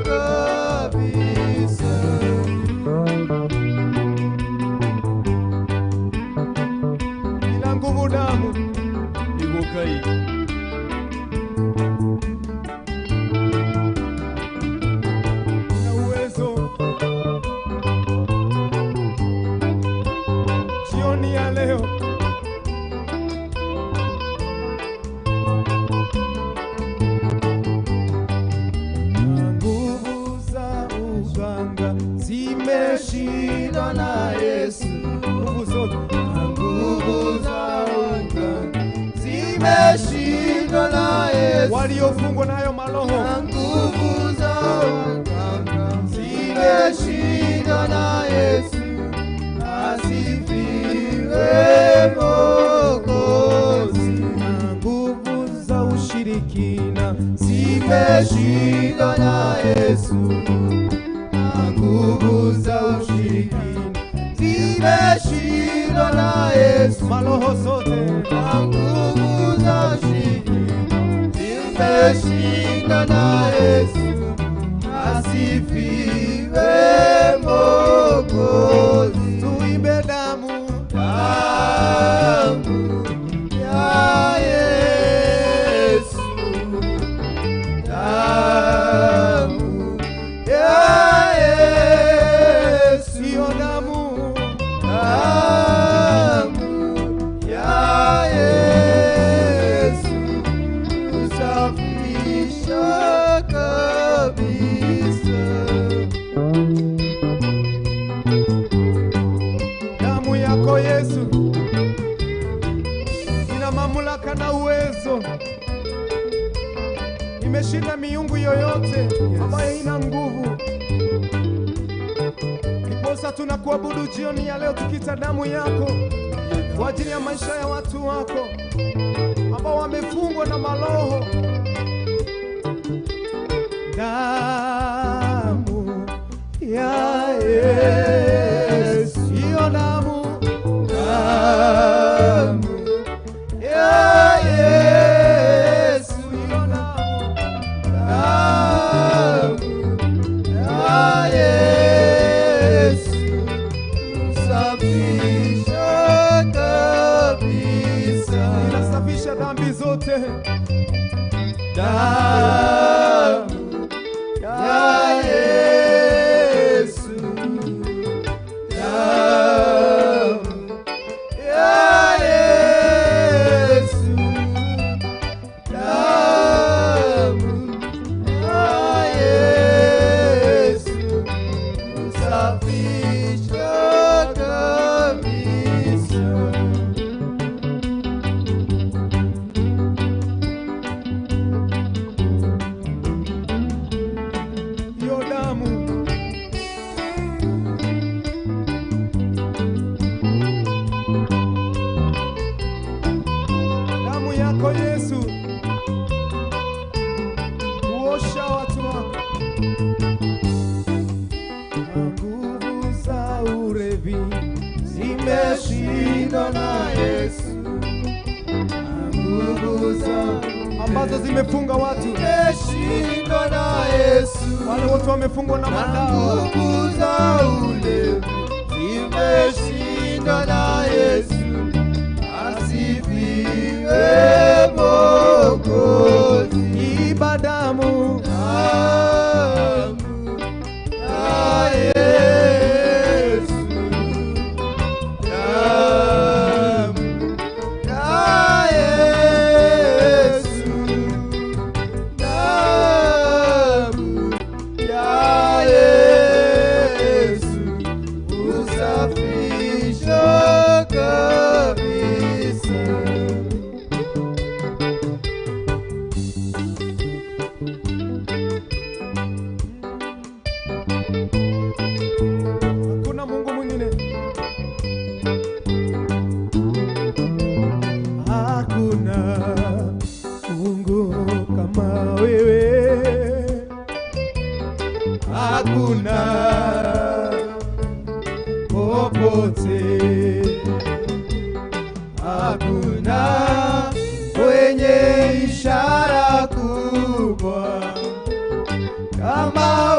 kabisa. Ina nguvu damu ivokai. Ina uwezo. Jioni ya leo nguvu za uganga zimeshindwa na Yesu. Nguvu zote, nguvu za uganga zimeshindwa na Yesu. Waliofungwa nayo maroho, nguvu za uganga zimeshindwa na Yesu. Asifiwe Mwokozi. Nguvu za ushirikina zimeshindwa na Yesu. Nguvu za ushirikina zimeshindwa na Yesu. Maroho zote, nguvu za ushirikina zimeshindwa na Yesu. Asifiwe Mwokozi. Tuimbe damu, damu ya Yesu, damu ya Yesu, hiyo damu, damu ya Yesu kusafisha kabisa. Damu yako Yesu ina mamlaka na uwezo, imeshinda miungu yoyote ambayo ina nguvu. Ndiposa tunakuabudu jioni ya leo tukita damu yako kwa ajili ya maisha ya watu wako ambao wamefungwa na maroho. Damu ya Yesu, hiyo damu, damu ya Yesu, hiyo damu, damu ya Yesu kusafisha kabisa, inasafisha dhambi zote. Damu ya Yesu, damu ya Yesu, damu ya Yesu kusafisha kabisa. Hiyo damu, damu yako Yesu kuosha watu wako. Nguvu za ulevi zimeshindwa na Yesu. Nguvu za ambazo zimefunga watu zimeshindwa na Yesu. Wale wote wamefungwa na madawa, Nguvu za ulevi zimeshindwa na Yesu. Asifiwe Mwokozi. Iba damu, Damu ya Yesu, damu ya Yesu, damu ya Yesu kusafisha kabisa. Hakuna Mungu mwingine, hakuna Mungu kama wewe, hakuna popote, hakuna kwenye ishara kubwa kama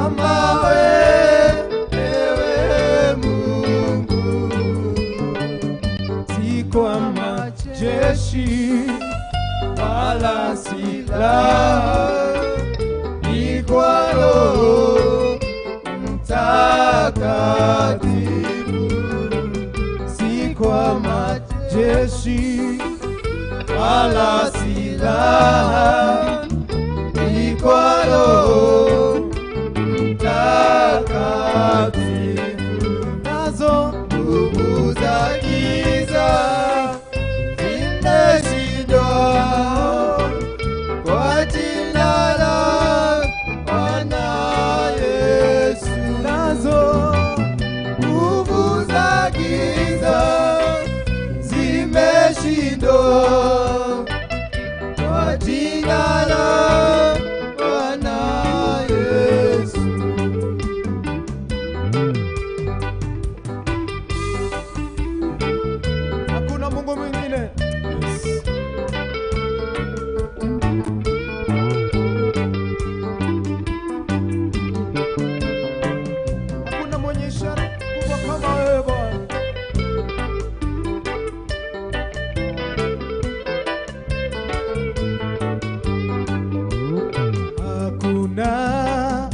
kama wewe Mungu. Si kwa majeshi wala silaha, ni kwa Roho Mtakatifu. Si kwa majeshi wala silaha, ni kwa Roho Mtakatifu. Nazo nguvu za giza zimeshindwa kwa jina la Bwana Yesu. Nazo nguvu za giza zimeshindwa kwa jina la Bwana Yesu. Hakuna Mungu mwingine. Yes. Hakuna mwenye ishara kubwa kama wewe Bwana. Hakuna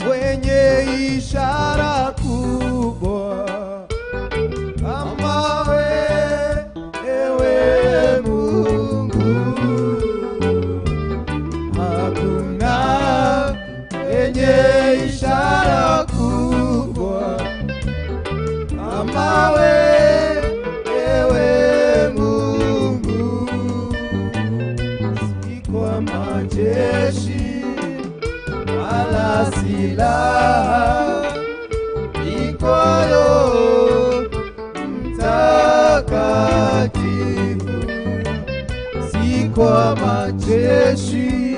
mwenye ishara kubwa kama wewe Mungu. Hakuna mwenye ishara kubwa kama wewe Mungu. Si kwa majeshi wala silaha, ni kwa Roho Mtakatifu. Si kwa majeshi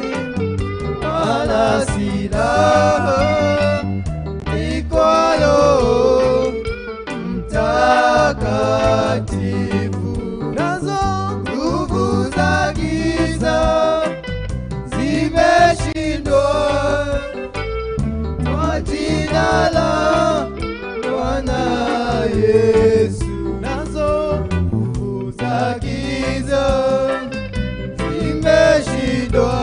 wala silaha, ni kwa Roho Mtakatifu. Nazo nguvu za giza zimeshindwa kwa jina la Bwana Yesu. Nazo nguvu za giza zimeshindwa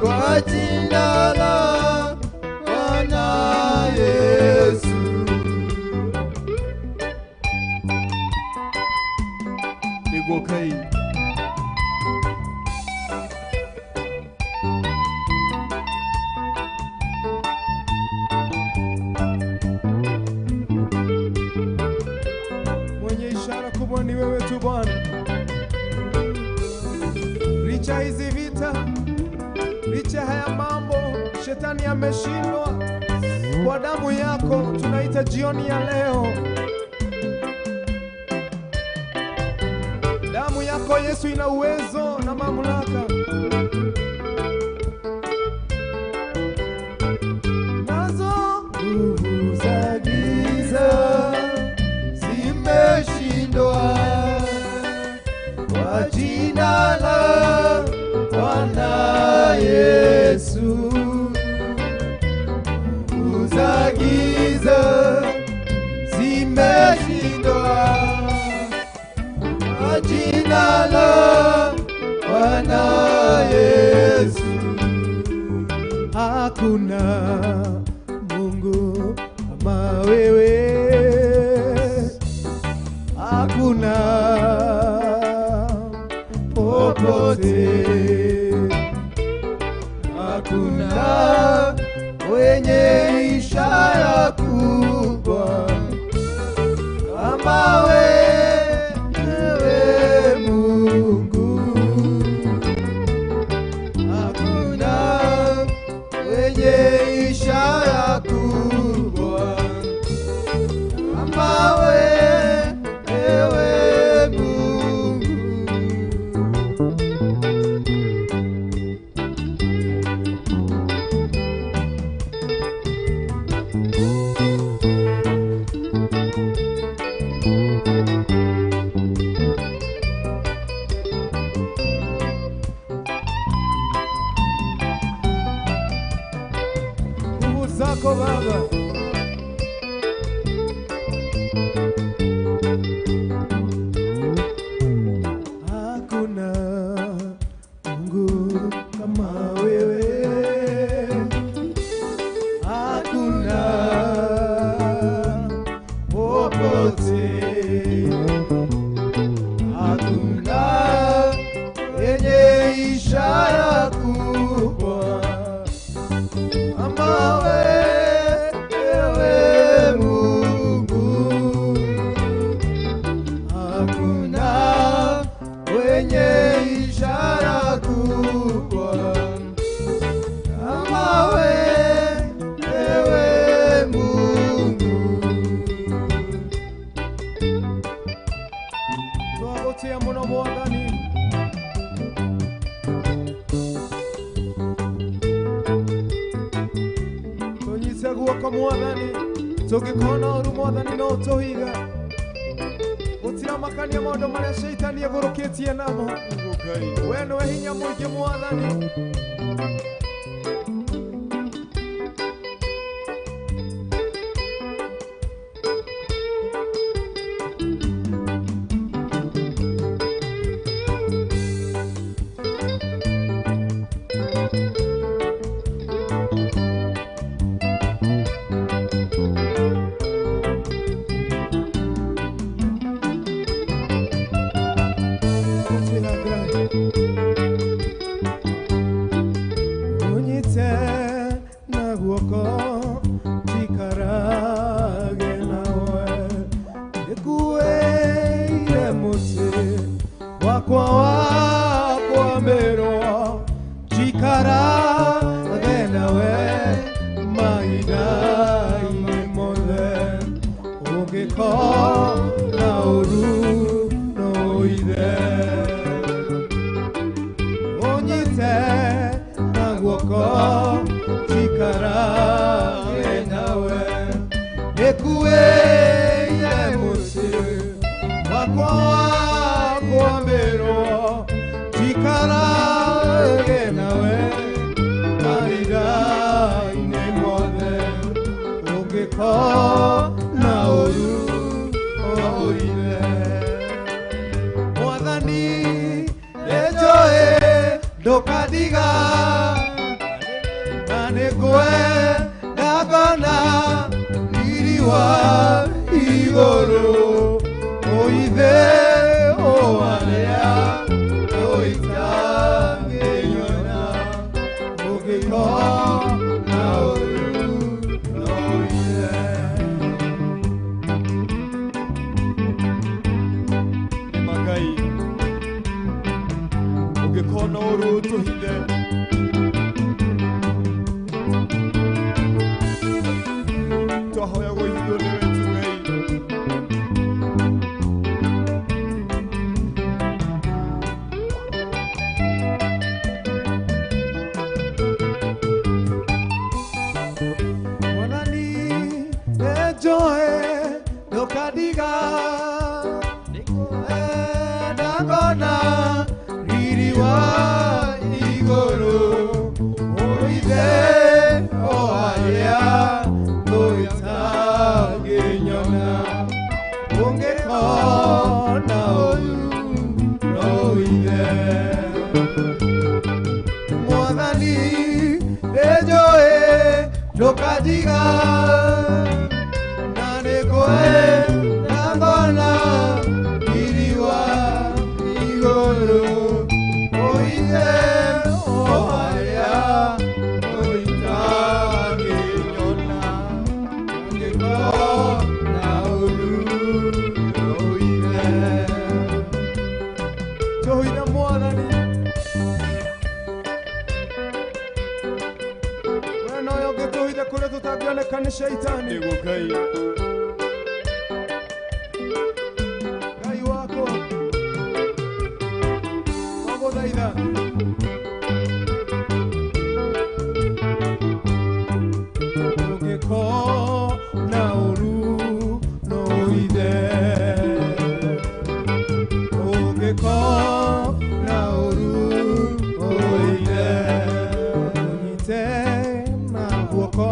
kwa jina la Bwana Yesu. Niguo kai. Mwenye ishara kubwa ni wewe tu Bwana. Licha hizi vita, licha haya mambo, shetani ameshindwa. Kwa damu yako tunaita jioni ya leo. Damu yako Yesu ina uwezo na mamlaka. Nazo nguvu za giza zimeshindwa kwa jina la Bwana Yesu. Nguvu za giza zimeshindwa kwa jina la Bwana Yesu. Hakuna Mungu kama wewe, hakuna popote, hakuna mwenye ishara kubwa kama wewe Mungu. Hakuna mwenye ishara kubwa kama wewe Mungu. Zako Baba. Hakuna Mungu kama wewe, hakuna popote, hakuna yenye ishara kubwa kama wewe Mungu. Hakuna wenye ishara kubwa kama wewe Mungu. Twagotia muno Mwathani. Tũnyite guoko Mwathani, tũngĩkona ũru Mwathani no ũtũhithe. Gũtiramakania maũndũ marĩa caitani egũrũkĩtie namo. We nĩwe hinya mũingĩ Mwathani. Unyite na guoko njikarage nawe, nĩnguĩire mũtĩ wakwa wa kwambĩrwo, njikarage nawe mahinda-inĩ mothe, ũngĩkona ũru no ũithe. Unyite na guoko njikarage nawe, nĩnguĩire mũtĩ wakwa wa kwambĩrwo, njikarage nawe mahinda-inĩ mothe, ũngĩkona ũru ũithe. Mwathani nĩnjũĩ ndũkandiga, na nĩngwenda ngona riri wa igũrũ, ũithe ũarĩa ũitangĩnyona, ũngĩkona ũru no ũithe. Nĩ ma Ngai, ũngĩkona ũru ũtũhithe. Twahoya kũhithwo nĩwe tu Ngai. Mwathani nĩnjũĩ ndũkandiga, nĩngwenda ngona riri wa igũrũ, ũithe o harĩa ũtangĩnyona, ũngĩkona ũru no ũithe. Mwathani nĩnjũĩ ndũkandiga, na nĩngwenda ngona riri wa igũrũ, ũithe o harĩa ũitangĩnyona, ũngĩkona ũru no ũithe. Tũhithe Mwathani. We nowe ũngĩtũhitha kũrĩa tũtangĩoneka nĩ caitani. Nĩguo Ngai. Ngai wakwa, twagũthaitha. Ũngĩkona ũru no ũithe, ũngĩkona ũru ũithe, ũnyite na guoko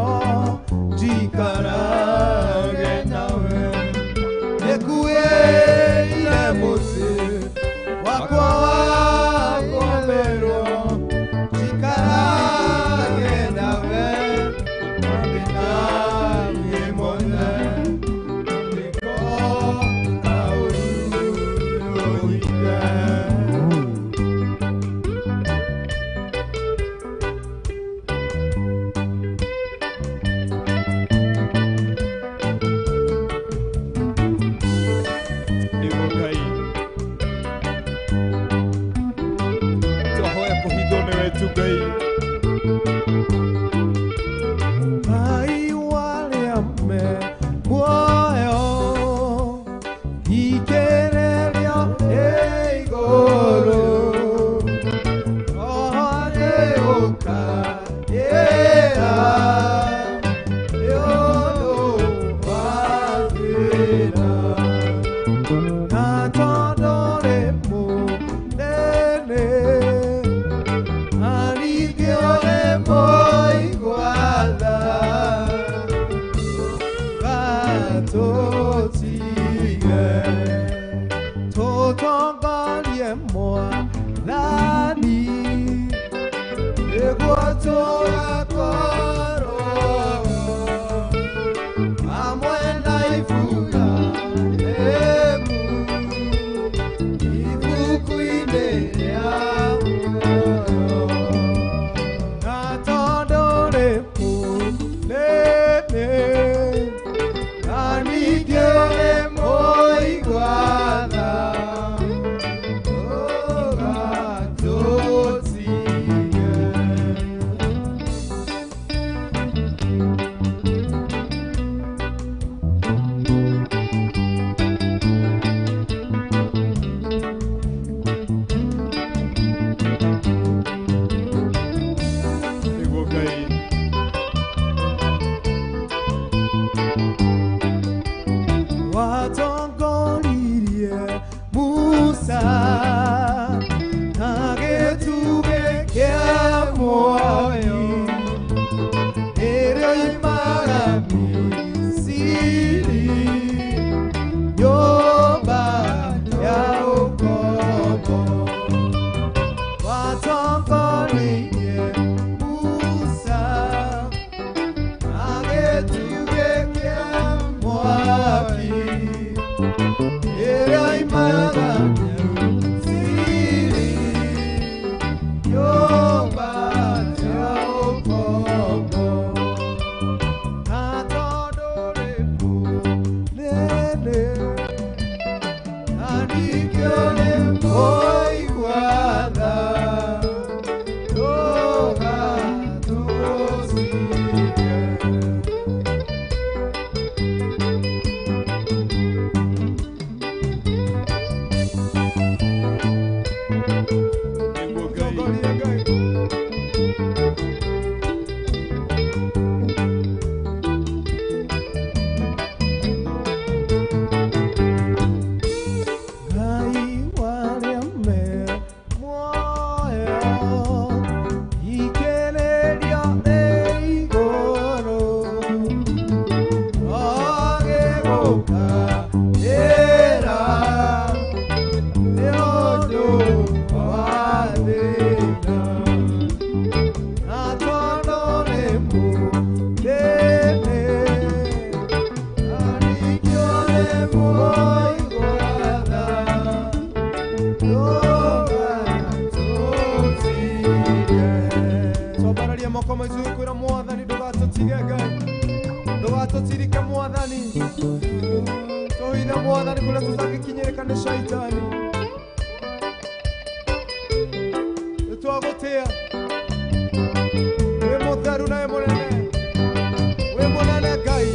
Ndũgatũtirike Mwathani, tũhithe Mwathani kũrĩa tũtangĩkinyĩrĩka nĩ shaitani. Nĩtwagũtĩa, wĩ mũtheru na wĩ mũnene, wĩ mũnene Ngai.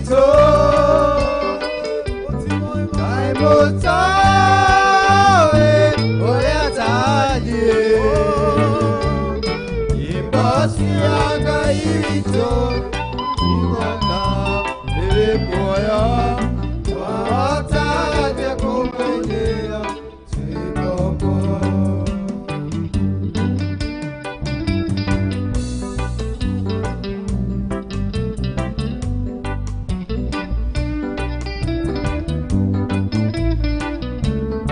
witũ, Ngai mũtoĩ ũrĩa atariĩ. Nyĩmbo cia Ngai witũ igongona rĩrĩ muoyo, twahota atĩa kũmũinĩra twĩ ngombo?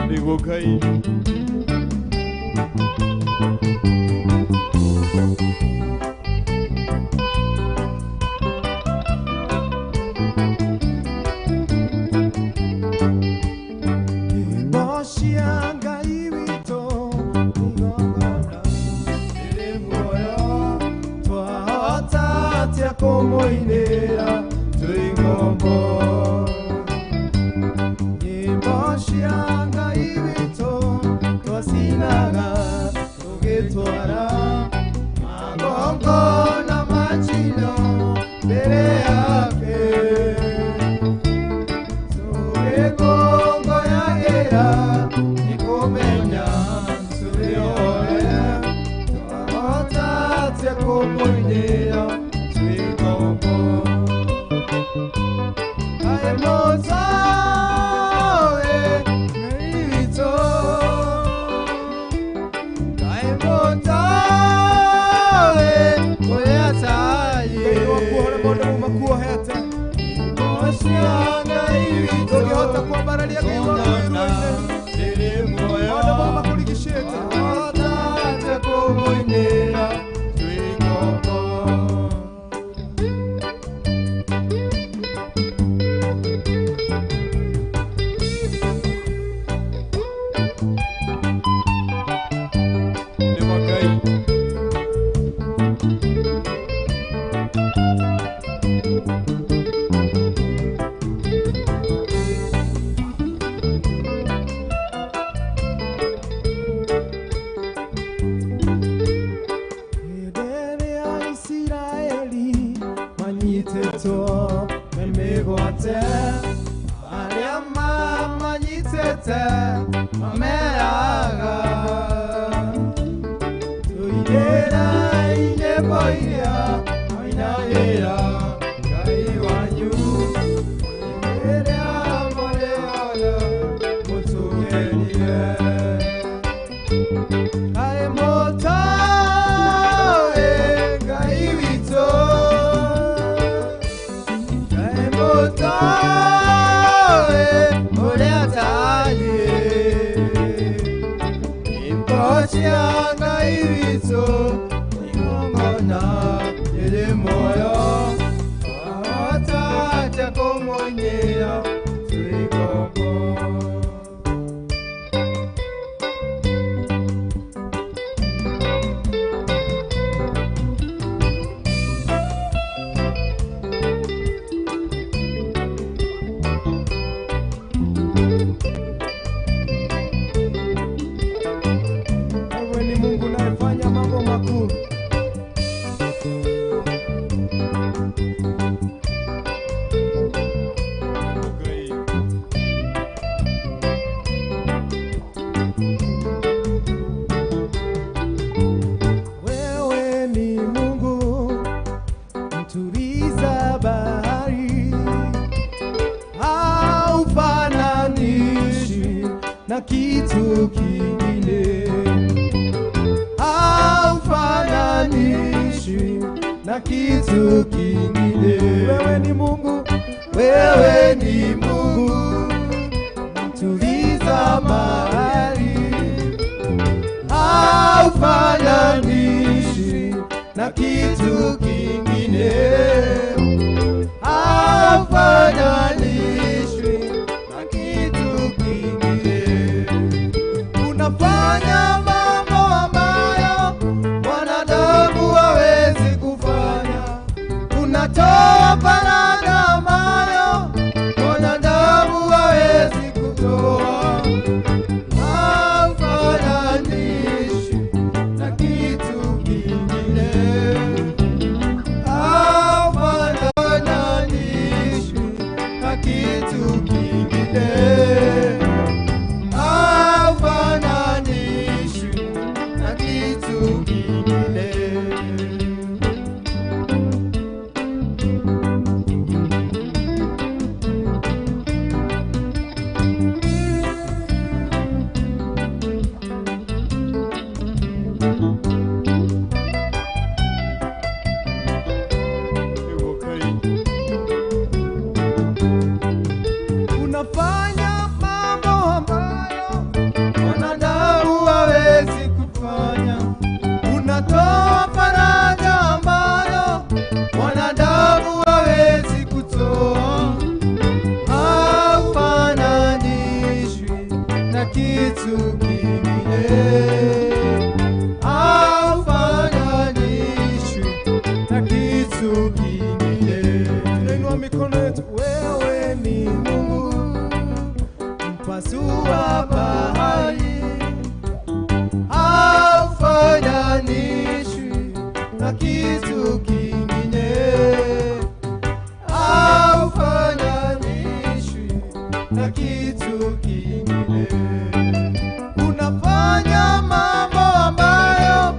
Nĩguo Ngai. Nyĩmbo cia Ngai witũ igongona Rĩrĩ muoyo, twahota atĩa kũmũinĩra twĩ ngombo? Nyĩmbo cia Ngai witũ twacinaga tũgĩtwara Magongona ma njino mbere yake, tũgĩkũngũyagĩra nĩ kũmenya tũrĩ oe, twahota atĩa kũmũinĩra twĩ ngombo? Ngai mũtoĩ Ngai witũ, Ngai mũtoĩ ũrĩa atariĩ. Ngai wakuohore maũndũ mau makuohete. Nyĩmbo cia Ngai witũ Ndũngĩhota kwambararia Ngai waku irua-inĩ. rĩrĩ muoyo, Maũndũ mau makũrigicĩte. twahota atĩa kũmũinĩra twĩ ngombo? Nĩma Ngai. Hĩndĩ ĩrĩa Isiraeli manyitĩtwo nĩ mĩgwate, Arĩa mamanyitĩte mameraga, tũinĩrai nyĩmbo iria mainagĩra Ngai wanyu, rĩrĩa mũrĩoya mũtũgerie. Ngai mũtoĩ Ngai witũ, Ngai mũtoĩ ũrĩa atariĩ. Nyĩmbo cia Ngai witũ igongona rĩrĩ muoyo, twahota atĩa kũmũinĩra twĩ ngombo? Wewe ni Mungu unayefanya mambo makuu. Nĩguo Ngai. Wewe ni Mungu mtuliza bahari, haufananishi na kitu kingine, haufananishi na kitu kingine. Wewe ni Mungu, Wewe ni Mungu mtuliza bahari, haufananishi na kitu kingine, haufananishwi na kitu kingine. Unafanya mambo ambayo mwanadamu hawezi kufanya, unatoa baraka ambayo mwanadamu hawezi kutoa. Haufananishwi na kitu kingine, haufananishwi na kitu kingine. Unafanya mambo ambayo mwanadamu hawezi kufanya, unatoa faraja ambayo mwanadamu hawezi kutoa. Haufananishwi na kitu kingine, haufananishwi na kitu kingine. Tunainua mikono yetu. Wewe ni Mungu mpasua bahari, haufananishwi na kitu kingine, haufananishwi na kitu kingine. Unafanya mambo ambayo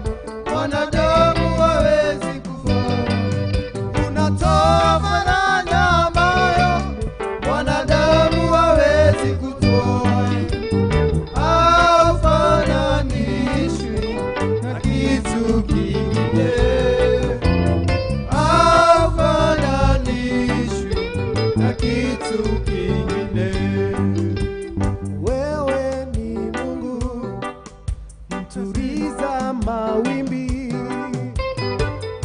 mwanadamu hawezi kufanya, unatoa faraja ambayo mwanadamu hawezi kutoa. Haufananishwi na kitu kingine, haufananishwi na kitu kingine. Wewe ni Mungu mtuliza mawimbi,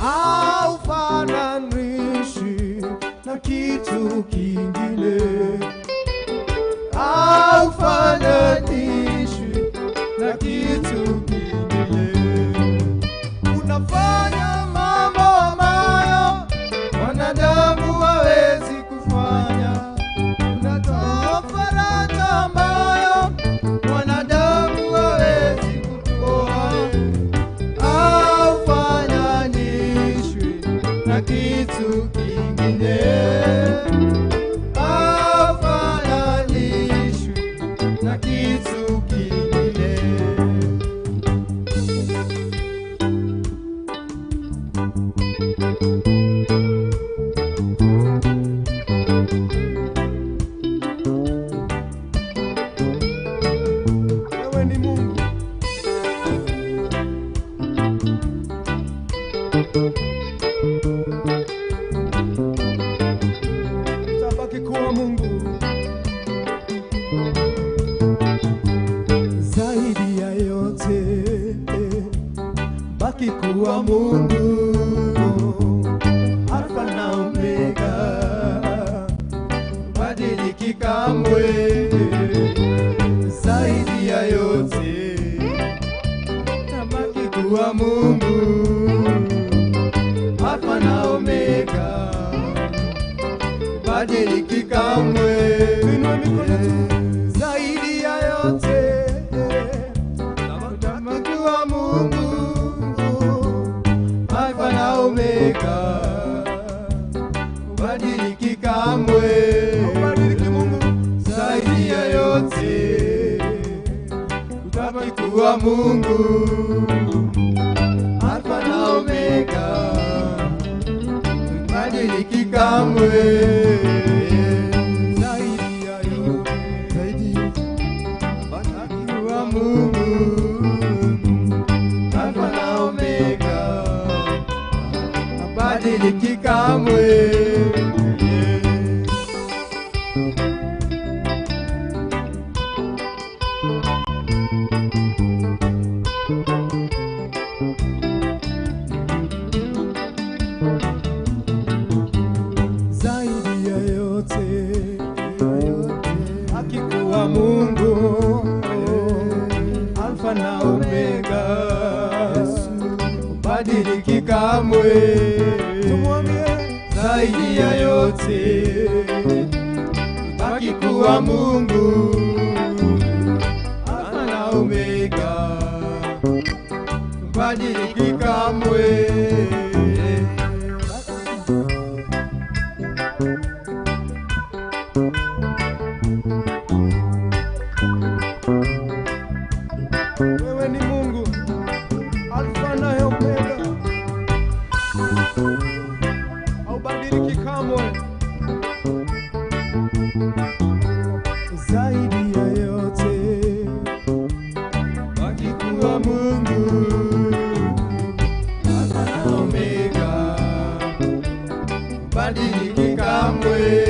haufananishwi na kitu kingine, haufananishwi na kitu kingine. Unafanya mambo ambayo mwanadamu hawezi kufanya, unatoa faraja ambayo mwanadamu hawezi kutoa. Haufananishwi na kitu kingine, haufananishwi na kitu kingine. Wewe ni Mungu utabaki kuwa Mungu zaidi ya yote, baki kuwa Mungu, Alfa na Omega, badiliki kamwe. Zaidi ya yote, tabaki kuwa Mungu, Alfa na Omega, badiliki kamwe. Tuinue mikono tu. Zaidi ya yote, Tabaki kuwa Mungu, Alfa na Omega, badiliki kamwe. Badiliki Mungu. Zaidi ya yote, utabaki kuwa Mungu, Alfa na Omega, badiliki kamwe. Zaidi ya yote, Zaidi baki kuwa Mungu, Alfa na Omega, badiliki kamwe. Zaidi ya yote, akikuwa Mungu, Alfa na Omega, Badiliki kamwe. Tumwambie Zaidi ya yote, baki kuwa Mungu, Alfa na Omega, badiliki kamwe. Wewe ni Mungu Alfa na Omega, haubadiliki kamwe. Zaidi ya yote baki kuwa Mungu Alfa na Omega, hubadiliki kamwe.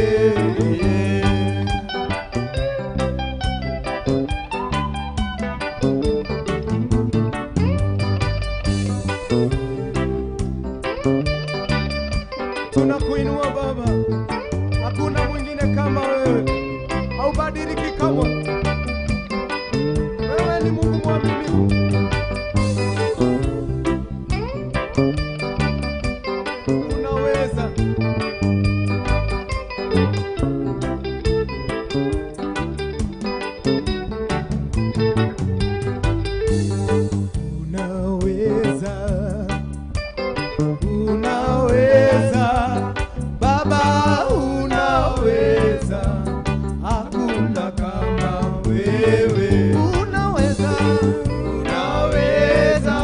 Tunakuinua Baba, hakuna mwingine kama wewe, haubadiliki kamwe. Wewe ni Mungu mwaminifu. Unaweza. Unaweza, unaweza Baba, unaweza, hakuna kama wewe. Unaweza, Unaweza,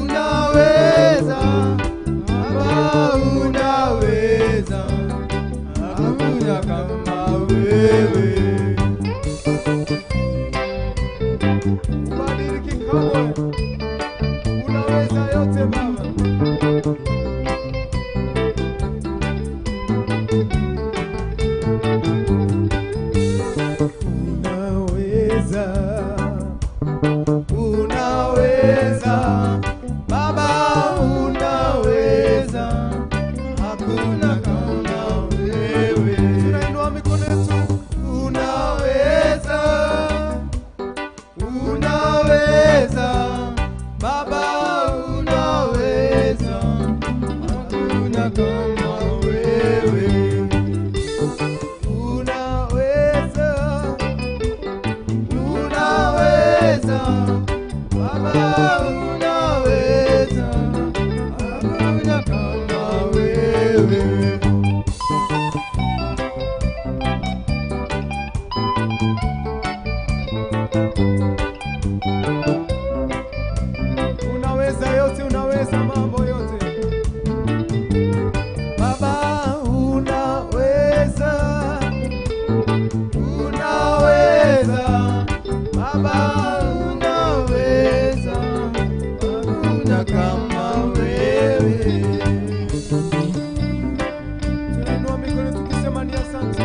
unaweza Baba, unaweza, hakuna kama wewe. Hubadiliki kamwe. Unaweza yote Baba. Unaweza, unaweza Baba, unaweza, hakuna kama wewe. Tunainua mikono yetu. Unaweza, unaweza Baba, unaweza, hakuna kama wewe. Unaweza, unaweza Baba, unaweza, hakuna kama wewe. Unaweza yote, unaweza mambo yote. Baba, unaweza, unaweza Baba, unaweza, hakuna kama wewe. Tunainua mikono tukisema ni asante.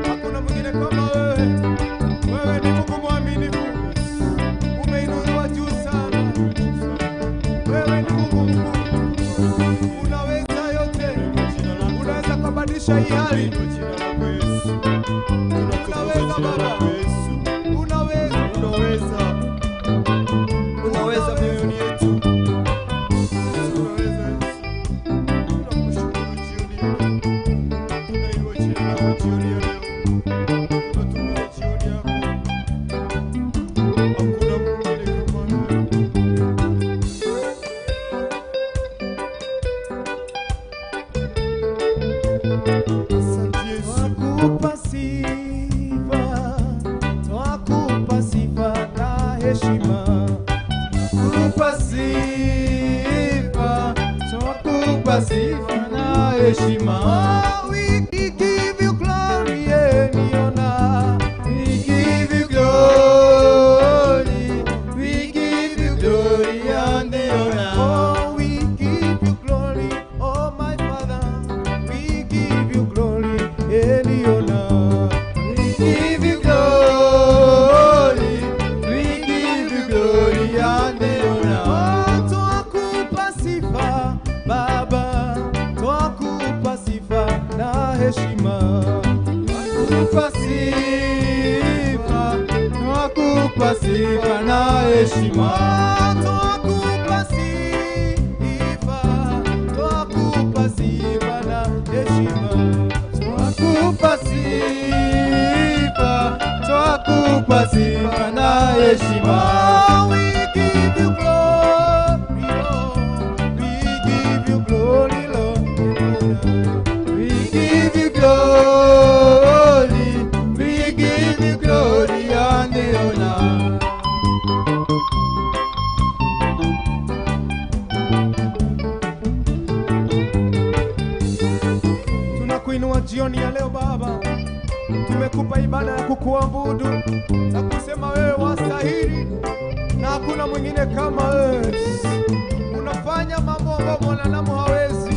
Hakuna mwingine kama wewe. Wewe ni Mungu mwaminifu. Umeinuliwa juu sana. Wewe ni Mungu mkuu. Unaweza yote. Unaweza kubadilisha hii hali. Unaweza Baba. Unaweza. Unaweza, unaweza mioyoni yetu. Unaweza Yesu. Tunakushukuru jioni ya leo. Tunainua jina lako jioni ya leo. Tunatukuza jioni yako. Hakuna mwingine kama wewe. Asante Yesu. Twakupa sifa, twakupa sifa na heshima. Twakupa sifa, twakupa sifa na heshima. Oh, we give you glory and honor. We give you glory, we give you glory and honor. Oh, we give you glory, oh my Father. We give you glory and honor. We give you glory, we give you glory and honor. Oh, twakupa sifa Baba, twakupa sifa na heshima. Twakupa sifa, twakupa sifa na heshima. Oh, twakupa sifa, twakupa sifa na heshima. Twakupa sifa, twakupa sifa na heshima. Oh, we give you glory, Lord. We give you glory, Lord. We give you glory. Jioni ya leo Baba, tumekupa ibada ya kukuabudu na kusema wewe wastahili na hakuna mwingine kama wewe. Unafanya mambo ambayo mwanadamu hawezi.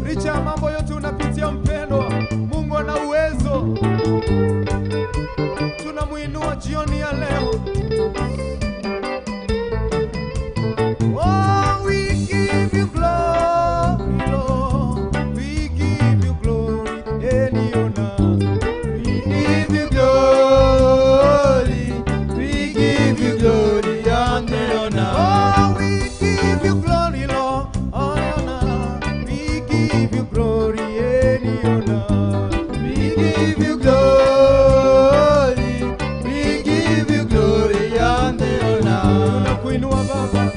Licha ya mambo yote unapitia mpendwa, Mungu ana uwezo. Tunamuinua jioni ya leo. Oh, we give you glory, Lord. We give you glory and honor. We give you glory. We give you glory and honor. Oh, we give you glory, Lord. Honor. We give you glory and honor. We give you glory. We give you glory and honor. Tunakuinua Baba,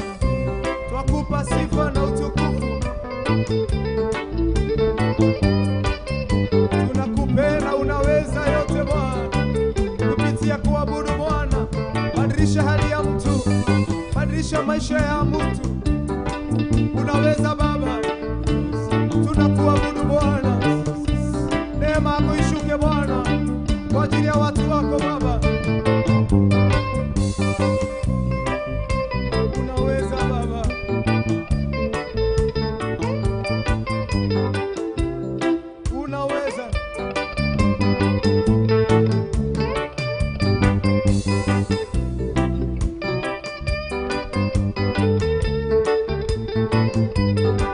twakupa sifa na utukufu. Tunakupenda, unaweza yote Bwana. Kupitia kuabudu Bwana, badilisha hali ya mtu, badilisha maisha ya mtu. Unaweza Baba, tunakuabudu Bwana. Neema yako ishuke Bwana kwa ajili ya watu wako Baba. Unaweza Baba. Unaweza.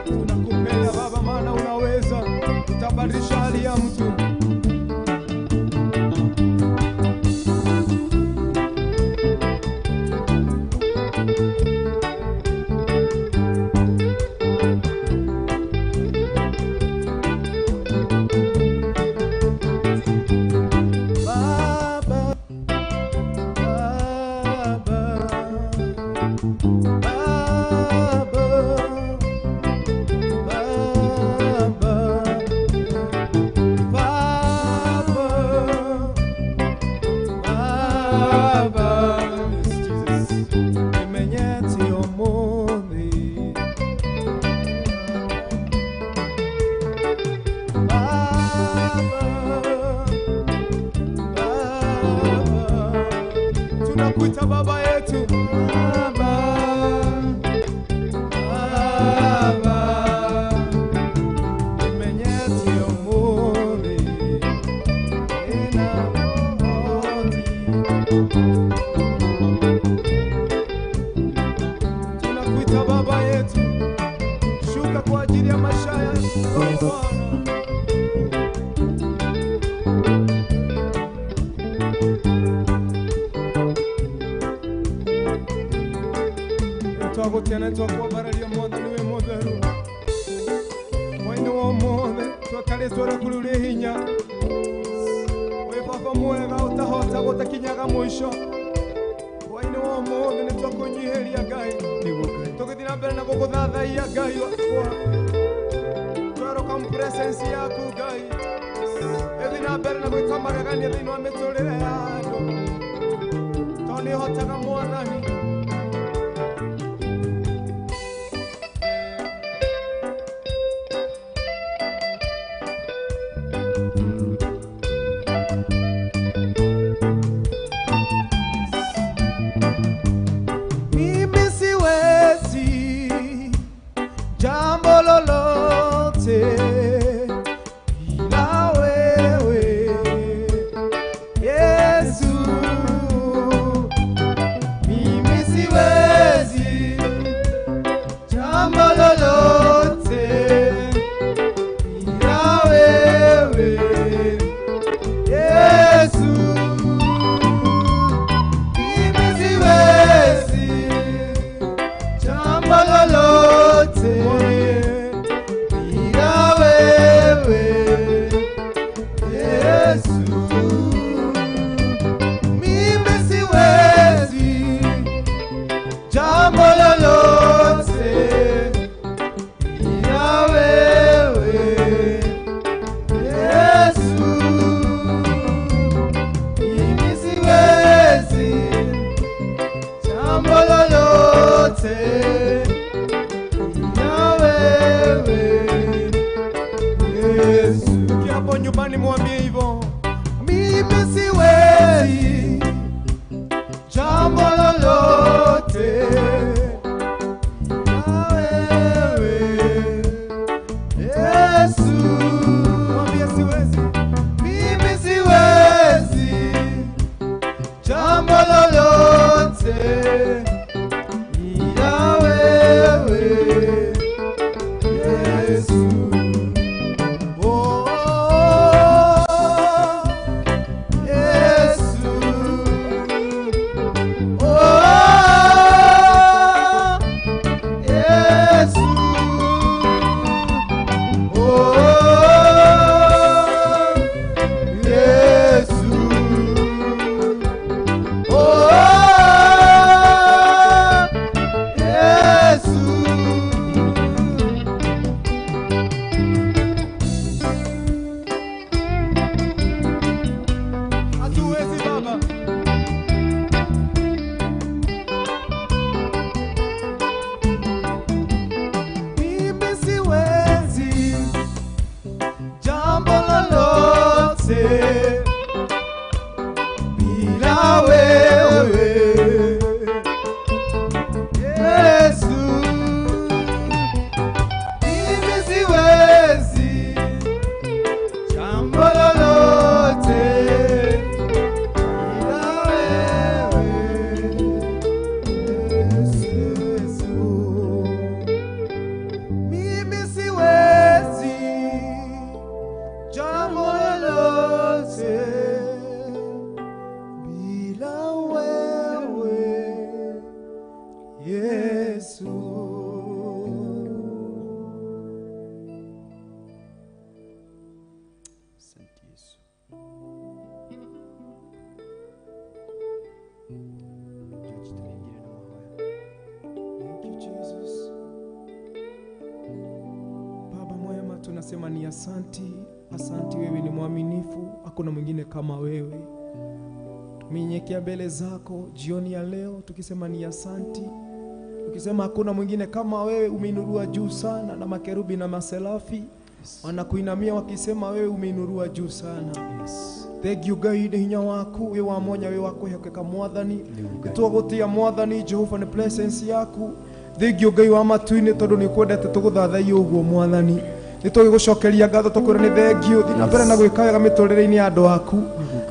Tunakupenda Baba, maana unaweza. Utabadilisha hali ya mtu. Baba, Baba, Baba, Baba, Baba, Baba. Nimenyeti omuthi. Baba, Baba, tunakuita baba yetu. Baba, Baba, Nimenyeti omuthi ena mohoti. Tunakuita baba yetu, shuka kwa ajili ya maisha yetu Bwana. Twagutiana twakwambararia mwathani wĩ mũtheru mwaini wa ũmũthĩ twekarĩtwo rĩaku rĩu rĩ hinya wĩ baba mwega ũtahota gũtakinyaga mũico. Mwaini wa ũmũthĩ nĩ twakũnyihĩria Ngai, tũgĩthiĩ na mbere na gũgũthathaiya Ngai wakwa. Twerũka presence yaku Ngai, ĩthiĩ na mbere na gwĩka magegania thĩinĩ wa mĩtũrĩre ya andũ, tondũ nĩ ũhotaga Mwathani. Mimi siwezi jambo lolote bila wewe Yesu. Mimi siwezi jambo lolote bila wewe. Nyumbani mwambie hivyo. Mimi siwezi jambo lolote na wewe Yesu. Mwambie siwezi. Mimi siwezi jambo lolote ila wewe Yesu. Oh, Yesu. Oh, Yesu. Oh, Yesu. Oh, Yesu. Hatuwezi Baba. Mimi siwezi jambo lolote bila wewe Yesu. Mimi siwezi jambo lolote bila wewe Yesu. Mimi siwezi jambo lolote bila wewe Yesu. Asante Yesu. George, turingire na mahoya. Thank you, Jesus. Baba mwema, tunasema ni asanti, asanti. Wewe ni mwaminifu, hakuna mwingine kama wewe. Tumenyenyekea mbele zako jioni ya leo tukisema ni asanti, tukisema hakuna mwingine kama wewe. Umeinuliwa juu sana, na makerubi na maserafi wanakuinamia wakisema wewe umeinuliwa juu sana. Yes. Thank you Ngai nĩ hinya waku wĩ wa mwanya wĩ wa kwĩhokeka Mwathani. Nĩtwagũtĩa Mwathani Jehova nĩ presence yaku. Thank you Ngai wa matu-inĩ tondũ nĩ kwendete tũgũthathaiya ũguo Mwathani. Nĩtũgĩgũcokeria ngatho tũkwĩra nĩ thank you. Thiĩ na mbere na gwĩka wega mĩtũrĩre-inĩ ya andũ aku.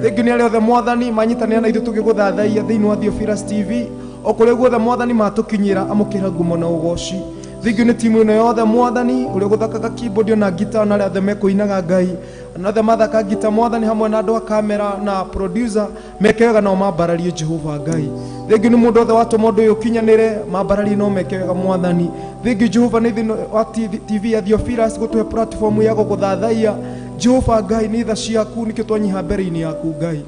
Thank you nĩ arĩa othe Mwathani manyitanĩra na ithuĩ tũgĩgũthathaiya thĩinĩ wa Theophilus TV. O kũrĩa guothe Mwathani matũkinyĩra, amũkĩra ngumo na ũgoci. Thank you nĩ timu ĩno yothe Mwathani, ũrĩa ũgũthakaga keyboard na guitar na arĩa othe mekũinaga Ngai, na othe mathaka ngita Mwathani, hamwe na andũ a kamera na producer, meke wega nao mambararie Jehova Ngai. Thank you nĩ mũndũ othe watũma ũndũ ũyũ ũkinyanĩre, mambararie no meke wega Mwathani. Thank you Jehova nĩ thĩinĩ wa TV ya Theophilus gũtũhe platform ya gũgũthathaiya Jehova Ngai. Nĩ tha ciaku nĩkĩo twanyiha mbere-inĩ yaku Ngai.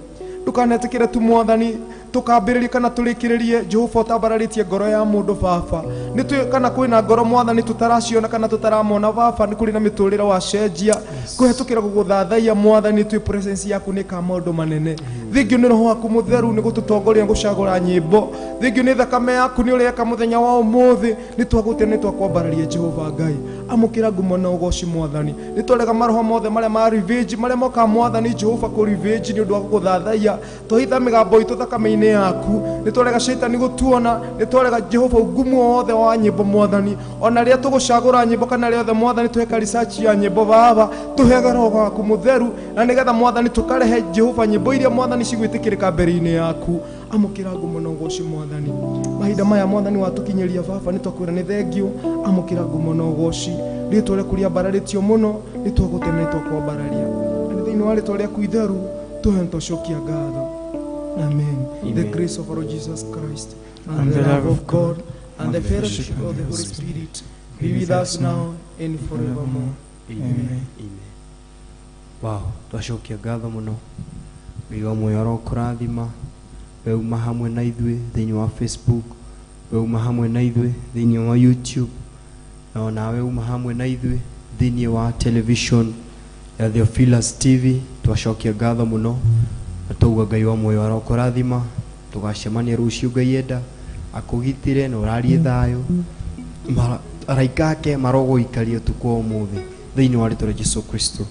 Ndũkanetĩkĩre tu Mwathani tukambĩrĩrie kana tũrĩkĩrĩrie Jehova ũtambararĩtie ngoro ya mũndũ baba. Nĩ kana kwĩna ngoro Mwathani tũtaraciona kana tũtaramona baba, nĩ kũrĩ na mĩtũrĩre wacenjia kũhetũkĩra gũgũthathaiya Mwathani. Twĩ presence yaku nĩ ka maũndũ manene. Thank you nĩ roho waku mũtheru nĩ gũtũtongoria gũcagũra nyĩmbo. Thank you nĩ thakame yaku nĩ ũreka mũthenya wa ũmũthĩ. Nĩ twagũtĩa, nĩ twakwambararia Jehova Ngai. Amũkĩra ngumo na ũgoci Mwathani. Nĩ twarega maroho mothe marĩa ma revenge, marĩa mokaga Mwathani Jehova kũ revenge nĩ ũndũ wa gũgũthathaiya. Twahitha mĩgambo itũ thakame-inĩ yaku. Nĩ twarega caitani gũtuona. Nĩ twarega Jehova ungumu wothe wa nyĩmbo Mwathani. Ona rĩrĩa tũgũcagũra nyĩmbo kana rĩothe Mwathani tũheka research ya nyĩmbo baba, tũhega roho waku mũtheru, na nĩgetha Mwathani tũkarehe Jehova nyĩmbo iria Mwathani cigwĩtĩkĩrĩka mbere-inĩ yaku. Amũkĩra ngumo na ũgoci Mwathani. Mahinda maya Mwathani watũkinyĩria baba, nĩ twakwĩra nĩ thank you. Amũkĩra ngumo na ũgoci. Rĩtwa rĩaku rĩambararĩtio mũno, nĩ twagũtĩa na nĩ twakwambararia. Na nĩ thĩinĩ wa rĩtwa rĩaku itheru tũhe twacokia ngatho. Amen. The Amen. grace of our Lord Jesus Christ and the love of God and the fellowship of the Holy Spirit be with us now and forevermore. Amen. Amen. Wow, twacokia ngatho mũno. Ngai wa muoyo arokũrathima. We uma hamwe na ithuĩ thĩinĩ wa Facebook, we uma hamwe na ithuĩ thĩinĩ wa YouTube, na onawe uma hamwe na ithuĩ thĩinĩ wa television ya Theophilus TV. Twacokia ngatho mũno na twauga Ngai wa muoyo arokũrathima. Tũgacemania rũciũ Ngai enda, akũgitĩre na ũrarie thayũ. Araika ake marogũikaria ũtukũ wa ũmũthĩ thĩinĩ wa rĩtwa rĩa Jesu Kristo.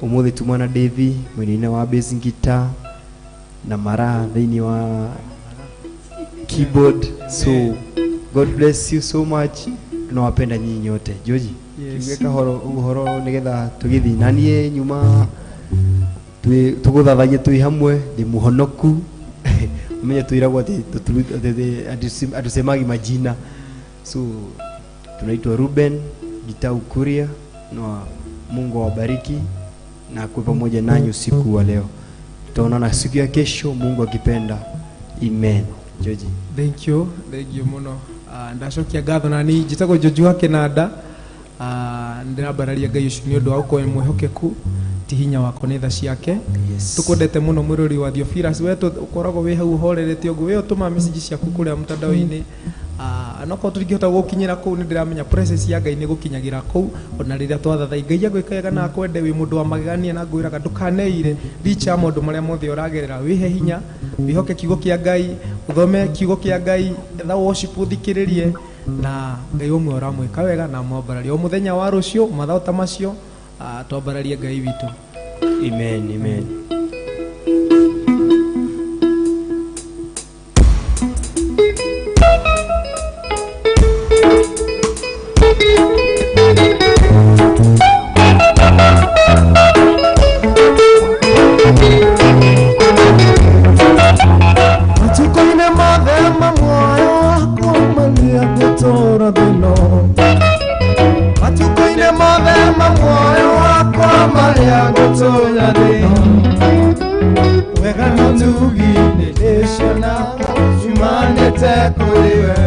Umuthi tumwana Davy mwena wa bass guitar na Mara thĩinĩ wa keyboard. So God bless you so much. Tunawapenda nyinyi nyote. George, Yes. kiuge kahoro uhoro nigetha tũgĩthiĩ na niĩ nyuma tũgũthathaie twĩ hamwe ndĩ mũhonoku. Umenye twĩragwo atĩ atusemagi majina. So tunaitwa Ruben Gitau Kuria, na Mungu awabariki na akuwe pamoja nanyi usiku wa leo. Tutaonana siku ya kesho Mungu akipenda. Amen. George. Thank you, thank you muno. Ndacokia ngatho na ni njĩtagwo George wa Kĩnanda. Ndĩrambararia Ngai ũcio nĩ ũndũ wa gũkorwo mwĩhokeku, ti hinya wakwa nĩ tha ciake. Yes. Tukwendete mũno mwĩrori wa Theophilus, we ũkoragwo wĩ hau ũhorerete ũguo, we ũtũmaga message ciaku kũrĩa mtandao-inĩ. Onokorwo tũtingĩhota gũkinyĩra kũu, nĩ ndĩramenya presence ya Ngai nĩ gũkinyagĩra kũu ona rĩrĩa twathathai. Ngai agwĩka wega na akwende, wĩ mũndũ wa magegania, na ngwĩraga ndũkaneire licha ya maũndũ marĩa mothe ũragerera. Wĩhe hinya, wĩhoke kiugo kĩa Ngai, ũthome kiugo kĩa Ngai, etha worship ũthikĩrĩrie, na Ngai ũmwe ũramwĩka wega na amwambararie o mũthenya wa rũciũ mathaa ta macio. Twambararie Ngai witũ. Amen, amen. Matukũ-inĩ mothe ma muoyo wakwa marĩa ngũtũũra thĩ-ĩno, matukũ-inĩ mothe ma muoyo wakwa marĩa ngũtũũra thĩ-ĩno, wega na ũtugi nĩ ndĩcionaga ciumanĩte kũrĩ we.